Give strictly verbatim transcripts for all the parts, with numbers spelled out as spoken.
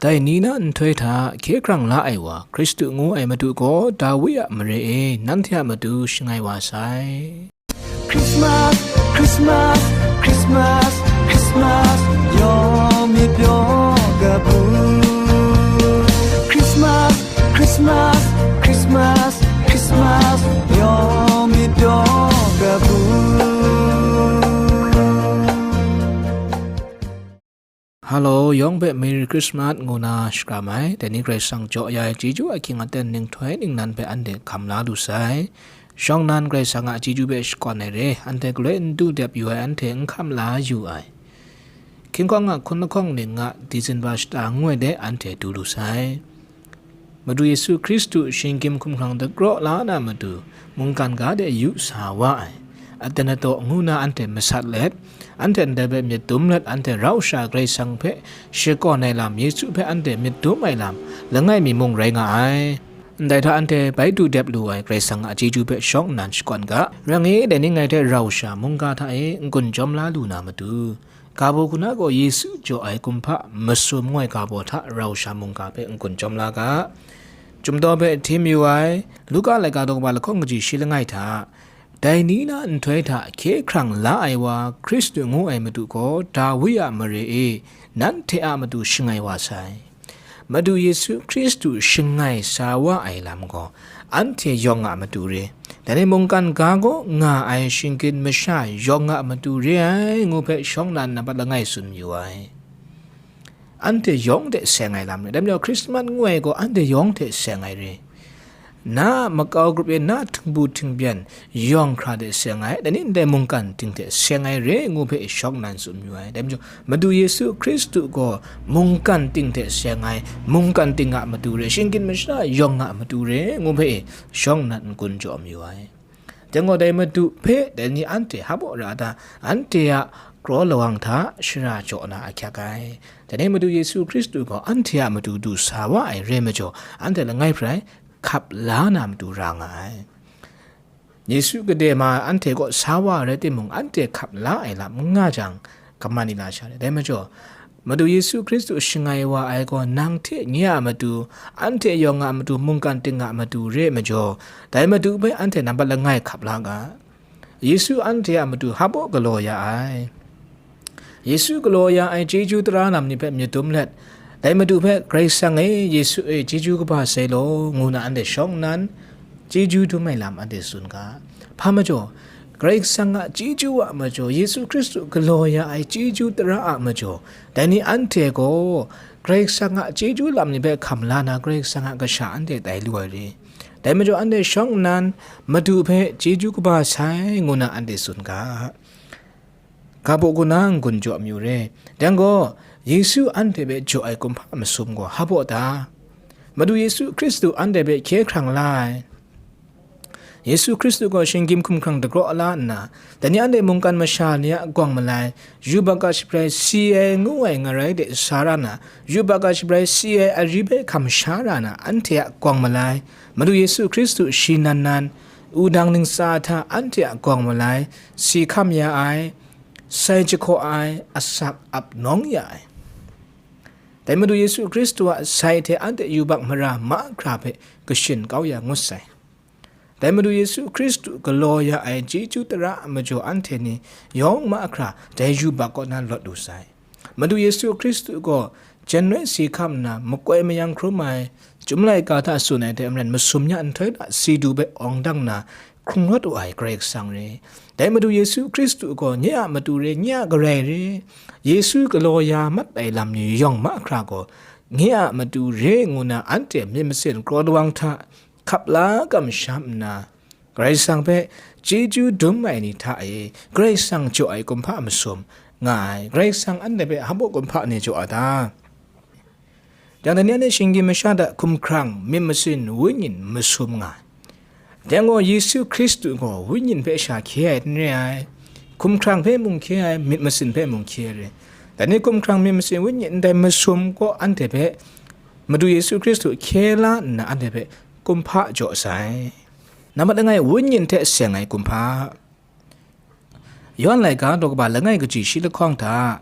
Dai ni na nhtoi hta hkye hkrang la ai wa, Hkristu ngu ai Madu gaw Dawi a mare e nanhte a matu shangai wa sai. Christmas, Christmas, Christmas, Christmas, ယွန်မီးပျော်ကပူ Christmas, Christmas, Christmas, Christmas, ယွန်မီးပျော်ကပူ Hello, yawng hpe Merry Christmas ngu na shakram ai. Dai ni Karai Kasang jaw ya ai chyeju ahkying aten nhtoi ningnan hpe anhte hkam la lu sai. Shawng nnan Karai Kasang a chyeju hpe shakawn ai re, anhte galoi n du dep yu ai, anhte n hkam la yu ai. Hkying hkawng a hkun lahkawng ning a December shata ngu ai de anhte du lu sai. Madu Yesu Hkristu shinggyim hkumhkrang dagraw la na matu, mungkan ga de yu sa wa ai, aten ataw ngu na anhte masat let, anhte ndai hpe myit dum let, anhte rau sha Karai Kasang hpe shakawn ai lam, Yesu hpe anhte myit dum ai lam, langai mi mung rai nga ai. Ndai hta anhte bai du dep lu ai Karai Kasang a chyeju hpe shawng nnan shakawn ga. Rai ngai, dai ni ngai hte rau sha mungga hta e n-gun jawm la lu na matu, ga baw hku na gaw Yesu jaw ai kumhpa masum ngu ai ga baw hta rau sha mungga hpe n-gun jawm la ga. Chyum daw hpe htim yu ai, Luka laika daw kaba lahkawng kaji shi langai hta, dai ni na nhtoi hta hkye hkrang la ai wa, Hkristu ngu ai Madu gaw Dawi a mare e nanhte a matu shangai wa sai. Madu Yesu Hkristu shangai sa wa ai lam gaw, anhte yawng a matu re, dai ni mungkan ga gaw nga ai shinggyim masha yawng a matu re ai, ngu hpe shawng nnan nampat langai tsun mayu ai. Anhte yawng hte seng ai lam re, dai majaw Hkrismat ngu ai gaw anhte yawng hte seng ai re. Na a makau grup e na a htingbu htingbyen yawng hkra de seng ai, dai ni ndai mungkan ting hte seng ai re ngu hpe shawng nnan tsun yu ai. Dai majaw, Madu Yesu Hkristu gaw mungkan ting hte seng ai, mungkan ting a matu re, shinggyim masha yawng a matu re ngu hpe shawng nnan n-gun jaw mayu ai. Dai gaw dai Madu hpe dai ni anhte hap ra ta, anhte a kraw lawang hta shara jaw na ahkyak ai. Dai ni Madu Yesu Hkristu gaw anhte a matu du sa wa ai re majaw, anhte langai hprai hkap la na matu ra nga ai. Yesu gade ma anhte kaw sa wa rai timung, anhte hkap la ai lam n nga jang, kaman ni la sha re. Dai majaw, Madu Yesu Hkristu shangai wa ai gaw nang hte nye a matu, anhte yawng a matu, mungkan ting a matu re majaw, dai Madu hpe anhte nampat langai hkap la ga. Yesu anhte a matu hpa galaw ya ai. Yesu galaw ya ai chyeju tara lam ni hpe myit dum let, dai Madu hpe, "Karai Kasang e, Yesu e, chyeju kaba sai law," ngu na anhte shawng nnan, chyeju dum ai lam anhte tsun ga. Hpa majaw, Karai Kasang a chyeju a majaw, Yesu Hkristu galaw ya ai chyeju tara a majaw, dai ni anhte gaw Karai Kasang a chyeju lam ni hpe hkam la na, Karai Kasang a kasha anhte tai lu ai re. Dai majaw, anhte shawng nnan, Madu hpe chyeju kaba sai, ngu na anhte tsun ga. Ga baw hku na n-gun jaw mayu re. Dai gaw, Yesu anhte hpe jaw ai kumhpa masum gaw hpa ta? Madu Yesu Hkristu anhte hpe hkye hkrang la ai. Yesu Hkristu gaw shinggyim hkumhkrang dagraw la nna, dai ni anhte mungkan masha ni a gawng malai, yubak a shabrai si ai ngu ai ngarai de sa ra na, yubak a shabrai si ai ari hpe hkam sha ra na, anhte a gawng malai, Madu Yesu Hkristu shi nan nan, wudang ntsa hta anhte a gawng malai, si hkam ya ai, sai jahkaw ai, asak ap nawng ya ai. Dai Madu Yesu Hkristu a sai hte anhte yubak mara mahkra hpe kashin kau ya ngut sai. Dai Madu Yesu Hkristu galaw ya ai chyeju tara a majaw anhte ni yawng mahkra dai yubak kaw na lawt lu sai. Madu Yesu Hkristu gaw jen rai si hkam nna makoi mayang hkrum ai, Chyum laika hta tsun ai hte maren masum ya nhtoi hta si du hpe awng dang na hkrung rawt wa ai Karai Kasang re. Dai Madu Yesu Hkristu gaw nye a matu re, nye a Karai re. Yesu galaw ya mat ai lam ni yawng mahkra gaw nye a matu re ngu na anhte myit masin kraw lawang hta hkap la kamsham nna, Karai Kasang hpe chyeju dum ai ni hta e Karai Kasang jaw ai kumhpa masum nga ai. Karai Kasang anhte hpe hpa kumhpa ni jaw a ta? Yang dai ni anhte shinggyim masha hta hkumhkrang, myit masin, wenyin masum nga ai. Dai gaw Yesu Hkristu gaw wenyin hpe sha hkye ai n re ai, hkumhkrang hpe mung hkye ai, myit masin hpe mung hkye ai re. Dai ni hkumhkrang, myit masin, wenyin ndai masum gaw anhte hpe Madu Yesu Hkristu hkye la nna anhte hpe kumhpa jaw sai. Nambat langai, wenyin hte seng ai kumhpa. Yawhan laika daw kaba langai kaji shi lahkawng hta,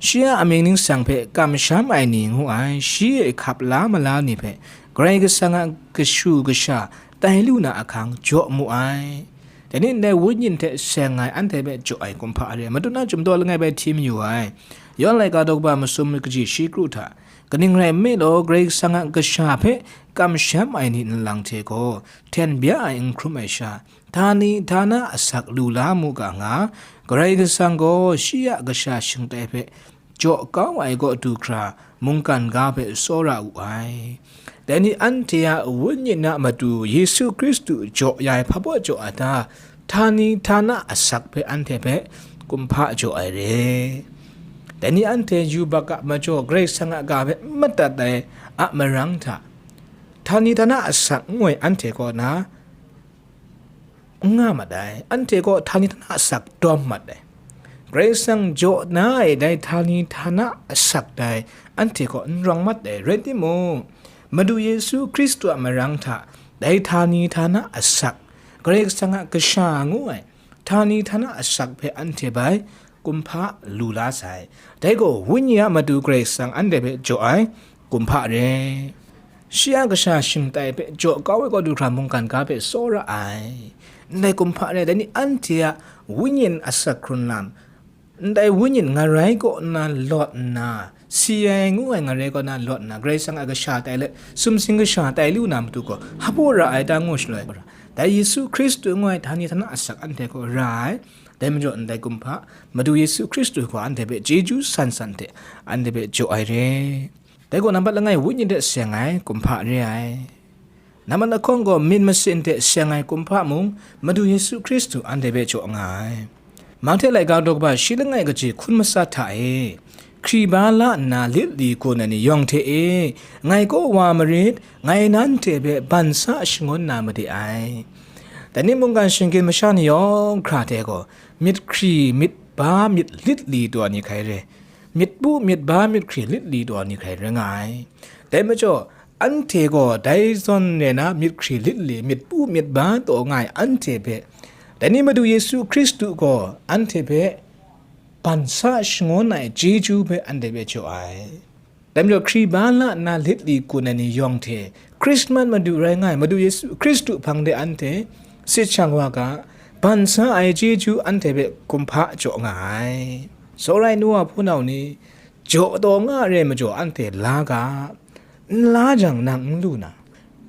Shi a amying ningsang hpe kamsham ai ni ngu ai, shi e hkap la mala ni hpe Karai Kasang a kashu kasha tai lu na ahkang jaw mu ai. Dai ni ndai wenyin hte seng ai anhte hpe jaw ai kumhpa re ai, matut na chyum daw langai bai hti mayu ai. Yawn laika daw kaba masum kaji shi kru hta, kaning rai nme law, Karai Kasang a kasha hpe kamsham ai ni nlang hte gaw hten bya ai n hkrum ai sha, htani htana asak lu la mu ga nga, Karai Kasang gaw shi a kasha shingtai hpe jaw kau ai kaw du hkra mungkan ga hpe tsawra wu ai. Dai ni anhte a wenyin a matu Yesu Hkristu jaw ya ai hpa baw jaw ai ta, htani htana asak hpe anhte hpe kumhpa jaw ai re. Dai ni anhte yubak a majaw Karai Kasang a ga hpe n madat ai a marang hta, htani htana asak n ngoi anhte kaw na, n nga mat ai, anhte gaw htani htana asak dawm mat ai. Karai Kasang jaw na ai dai htani htana asak dai anhte gaw n rawng mat ai, rai timung, Madu Yesu Hkristu a marang hta dai htani htana asak, Karai Kasang a kasha ngu ai htani htana asak hpe anhte bai kumhpa lu la sai. Dai gaw, wenyi a matu Karai Kasang anhte hpe jaw ai kumhpa re. Shi a kasha shingtai hpe jaw kau ai kaw du hkra mungkan ga hpe tsawra ai. Ndai kumhpa re, dai ni anhte a wenyin asak hkrun lam, ndai wenyin ngarai kaw nna lawt nna, si ai ngu ai ngarai kaw na lawt nna, Karai Kasang a kasha tai let, sumsing kasha tai lu na matu gaw, hpa baw ra ai ta ngu shaloi, dai Yesu Hkristu ngu ai htani htana asak anhte gaw ra ai. Dai majaw, ndai kumhpa, Madu Yesu Hkristu gaw anhte hpe chyeju san san hte anhte hpe jaw ai re. Dai gaw nambat langai wenyi hte seng ai kumhpa re ai. Nambat lahkawng gaw myit masin hte seng ai kumhpa mung, Madu Yesu Hkristu anhte hpe jaw nga ai. Mahte laika daw kaba shi langai kaji hkun matsat hta e, hkri ba la nna lit li gun ai ni yawng hte e, ngai kaw wa marit, ngai nanhte hpe ban sa shangun na made ai. Dai ni mungkan shinggyim masha ni yawng hkra hte gaw, myit hkri myit ba myit lit li taw ai ni hkrai re, myit pu myit ba myit hkri lit li taw ai ni hkrai rai nga ai. Dai majaw, anhte gaw dai zawn re na myit hkri lit li, myit pu myit ba taw nga ai anhte hpe, dai ni Madu Yesu Hkristu gaw anhte hpe ban sa shangun ai chyeju hpe anhte hpe jaw ai. Dai majaw, hkri ba la nna lit li gun ai ni yawng hte, Hkrismat Madu rai nga ai Madu Yesu Hkristu hpang de anhte sit shang wa ga, ban sa ai chyeju anhte hpe kumhpa jaw nga ai. Tsawra ai nu wa hpunau ni, jaw taw nga ai re majaw anhte la ga, n la jang nang n lu na.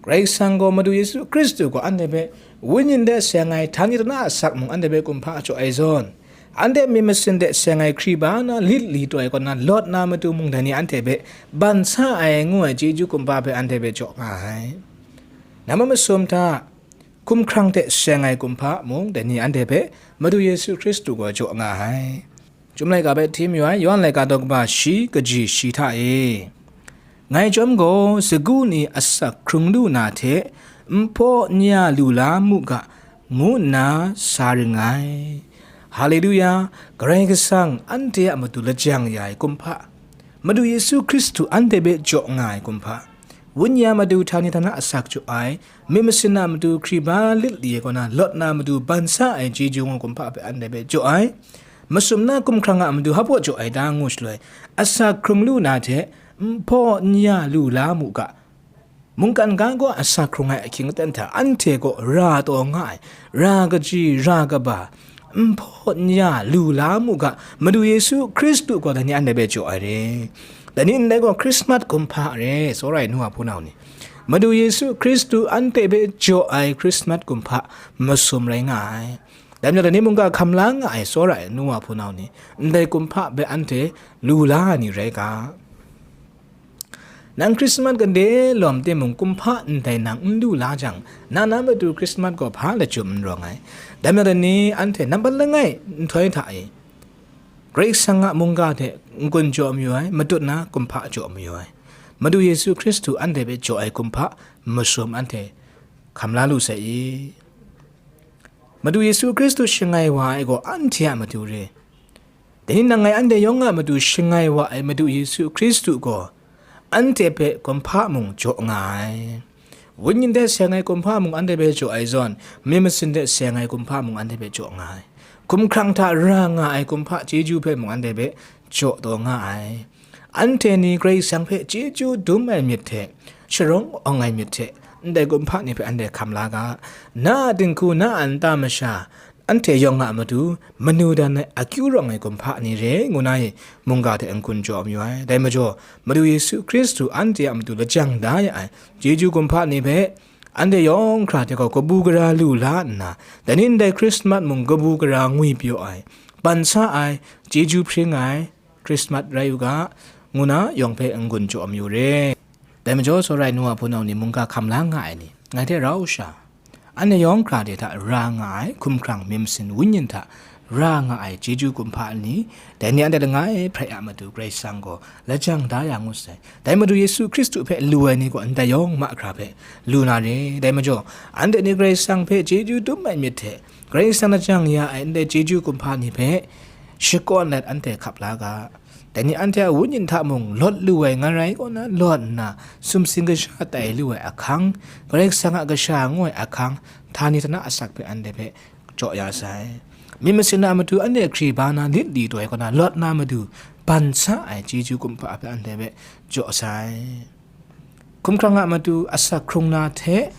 Karai Kasang gaw Madu Yesu Hkristu gaw anhte hpe wenyin hte seng ai htani htana asak mung anhte hpe kumhpa jaw ai zawn, anhte myit masin hte seng ai hkri ba na lit li taw ai kaw na lawt na matu mung dai ni anhte hpe ban sa ai ngu ai chyeju kumhpa hpe anhte hpe jaw nga ai. Nambat masum hta, hkumhkrang hte seng ai kumhpa mung dai ni anhte hpe Madu Yesu Hkristu gaw jaw nga ai. Chyum laika hpe hti mayu ai, Yawhan laika daw kaba shi kaji shi hta e, ngai chyawm gaw, sagu ni asak hkrung lu na hte, n hpaw n ya lu la mu ga, ngu nna sa ring ngai. Haleluya! Karai Kasang anhte a matu lajang ya ai kumhpa, Madu Yesu Hkristu anhte hpe jaw nga ai kumhpa, wenyi a matu htani htana asak jaw ai, myit masin a matu hkri ba lit li ai kaw na lawt na matu ban sa ai chyeju ngu kumhpa hpe anhte hpe jaw ai. Masum na hkumhkrang a matu hpa jaw ai ta ngu shaloi, asak hkrung lu na hte n hpaw n ya lu la mu ga, mungkan ga gaw asak hkrung ai ahkying aten hta anhte gaw ra taw nga ai, ra kaji, ra kaba, n hpaw n ya lu la mu ga, Madu Yesu Hkristu gaw dai ni anhte hpe jaw ai re. Dai ni ndai gaw Hkrismat kumhpa re, tsawra ai nu wa hpunau ni. Madu Yesu Hkristu anhte hpe jaw ai Hkrismat kumhpa masum rai nga ai. Dai majaw dai ni mungga hkam la nga ai tsawra ai nu wa hpunau ni, ndai kumhpa hpe anhte lu la ai ni rai ga. Nang Hkrismat gade lawm timung kumhpa ndai nang n lu la jang, na na matu Hkrismat gaw hpa lachyum n rawng ai. Dai majaw dai ni anhte nambat langai nhtoi hta e, Karai Kasang a mungga hte n-gun jaw mayu ai, matut na kumhpa jaw mayu ai. Madu Yesu Hkristu anhte hpe jaw ai kumhpa masum anhte hkam la lu sai i. Madu Yesu Hkristu shangai wa ai gaw anhte a matu re. Dai ni nang ngai anhte yawng a matu shangai wa ai Madu Yesu Hkristu gaw anhte hpe kumhpa mung jaw nga ai. Wenyi hte seng ai kumhpa mung anhte hpe jaw ai zawn, myit masin hte seng ai kumhpa mung anhte hpe jaw nga ai. Hkumhkrang hta ra nga ai kumhpa chyeju hpe mung anhte hpe jaw taw nga ai. Anhte ni Karai Kasang hpe chyeju dum ai myit hte, sharawng awng ai myit hte, ndai kumhpa ni hpe anhte hkam la ga, na a dinghku, na a nta masha, anhte yawng a matu, manu dan ai akyu rawng ai kumhpa ni re, ngu na i mungga hte n-gun jaw mayu ai. Dai majaw, Madu Yesu Hkristu anhte a matu lajang da ya ai chyeju kumhpa ni hpe, anhte yawng hkra hte gaw kabu gara lu la nna, dai ni ndai Hkrismat mung kabu gara ngwi pyaw ai, ban sa ai, chyeju hpring ai, Hkrismat rai u ga, ngu na yawng hpe n-gun jaw mayu re. Dai majaw, tsawra ai nu wa hpunau ni, mungga hkam la nga ai ni, ngai hte rau sha, anhte yawng hkra de hta ra nga ai, hkumhkrang, myit masin, wenyin hta ra nga ai chyeju kumhpa ni, dai ni anhte langai hprai a matu Karai Kasang gaw lajang da ya ngut sai. Dai Madu Yesu Hkristu hpe lu ai ni gaw ndai yawng mahkra hpe lu na re. Dai majaw, anhte ni Karai Kasang hpe chyeju dum ai myit hte, Karai Kasang lajang ya ai ndai chyeju kumhpa ni hpe shakawn let anhte hkap la ga. Dai ni anhte a wenyin hta mung lawt lu ai nga rai kaw na, lawt nna sumsing kasha tai lu ai ahkang, Karai Kasang a kasha ngu ai ahkang, htani htana asak hpe anhte hpe jaw ya sai. Myit masin a matu anhte hkri ba na lit li taw ai kaw na, lawt na matu ban sa ai chyeju kumhpa hpe anhte hpe jaw sai. Hkumhkrang a matu asak hkrung na hte,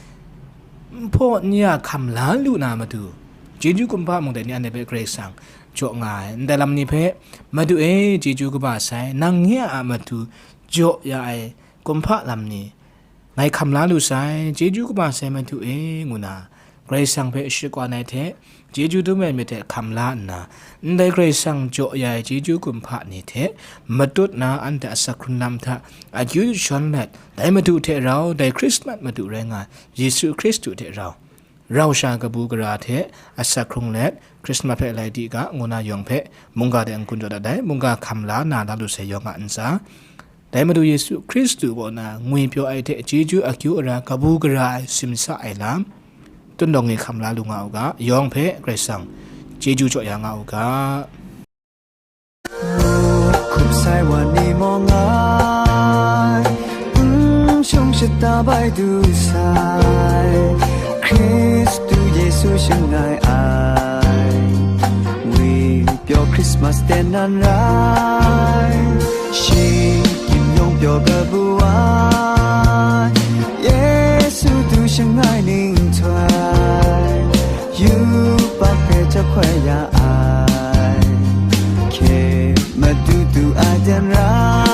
n hpaw n ya hkam la lu na matu, chyeju kumhpa mung dai ni anhte hpe Karai Kasang jaw nga ai. Ndai lam ni hpe, Madu e, chyeju kaba sai, nang nye a matu jaw ya ai kumhpa lam ni, ngai hkam la lu sai, chyeju kaba sai Madu e, ngu na, Karai Kasang hpe shakawn ai hte, chyeju dum ai myit hte hkam la nna, ndai Karai Kasang jaw ya ai chyeju kumhpa ni hte matut na anhte asak hkrun lam hta akyu jashawn let, dai Madu hte rau, dai Hkrismat Madu rai nga ai Yesu Hkristu hte rau, rau sha kabu gara hte asak hkrung let, Hkrismat hpe lai di ga, ngu na yawng hpe mungga de n-gun jaw dat ai, mungga hkam la na la lu sai yawng a ntsa, dai Madu Yesu Hkristu kaw na ngwi pyaw ai hte chyeju akyu ara kabu gara ai simsa ai lam, tun dawng ni hkam la lu nga u ga, yawng hpe Karai Kasang chyeju jaw ya nga u ga. Hkup sai wa ni mawng ai, n shung shata bai du sai, Hkristu Yesu shangai ai, wi pyaw Christmas tengman rai, shinggyim yawng pyaw kabu ai, Yesu du shangai ninghtoi, yubak hpe jahkoi ya ai, hkye Madu du ai tengman rai.